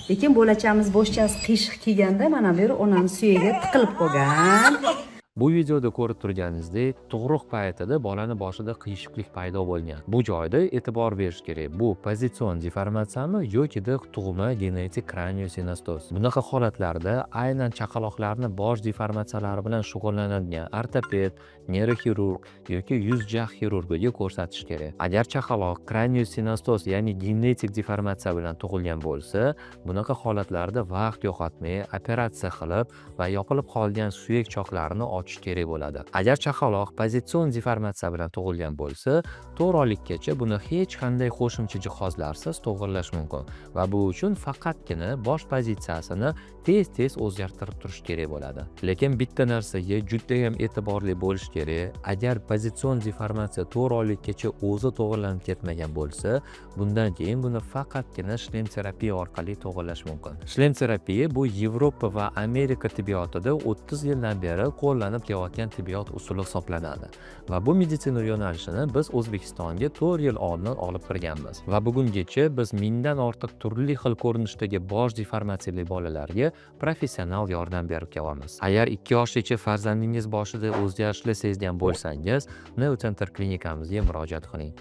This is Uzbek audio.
Lekin bolachamiz boshchasi qiyshiq kelganda, mana bu yeri onani suyagiga tiqilib qolgan. Bu videoda ko'rib turganingizdek, tug'ruq paytida bolani boshida qiyshiqlik paydo bo'lgan. Bu joyda e'tibor berish kerak. Bu pozitsion deformatsiyami yokida tug'ma genetik kraniosinostoz. Bunaqa holatlarda aynan chaqaloqlarni bosh deformatsiyalari bilan shug'ullanadigan ortoped, neyroxirurg yoki yuz jag' xirurgiga ko'rsatish kerak. Agar chaqaloq kraniosinostoz, ya'ni genetik deformatsiya bilan tug'ilgan bo'lsa, bunaqa holatlarda vaqt yo'qotmay operatsiya qilib va yopilib qolgan suyak choklarini ochish kerak bo'ladi. Agar chaqaloq pozitsion deformatsiya bilan tug'ilgan bo'lsa, 4 oylikgacha buni hech qanday qo'shimcha jihozlarsiz to'g'irlash mumkin va bu uchun faqatgina bosh pozitsiyasini tez-tez o'zgartirib turish kerak bo'ladi. Lekin bitta narsaga judayam e'tiborli bo'lish kerak. Agar pozitsion deformatsiya 4 oylikgacha o'zi to'g'irlanib ketmagan bo'lsa, bundan keyin buni faqatgina shlem terapiya orqali to'g'irlash mumkin. Shlem terapiya bu Yevropa va Amerika tibbiyotida 30 yildan beri qo'llanib kelayotgan tibbiyot usuli hisoblanadi. Va bu meditsina yo'nalishini biz O'zbekistonga 4 yil oldin olib kirganmiz. Va bugungacha biz mingdan ortiq turli xil ko'rinishdagi bosh deformatsiyali bolalarga professional yordam berib kelyapmiz. Agar 2 yoshgacha farzandingiz boshida o'zgarishlar sezgan bo'lsangiz, Neocenter klinikamizga murojaat qiling.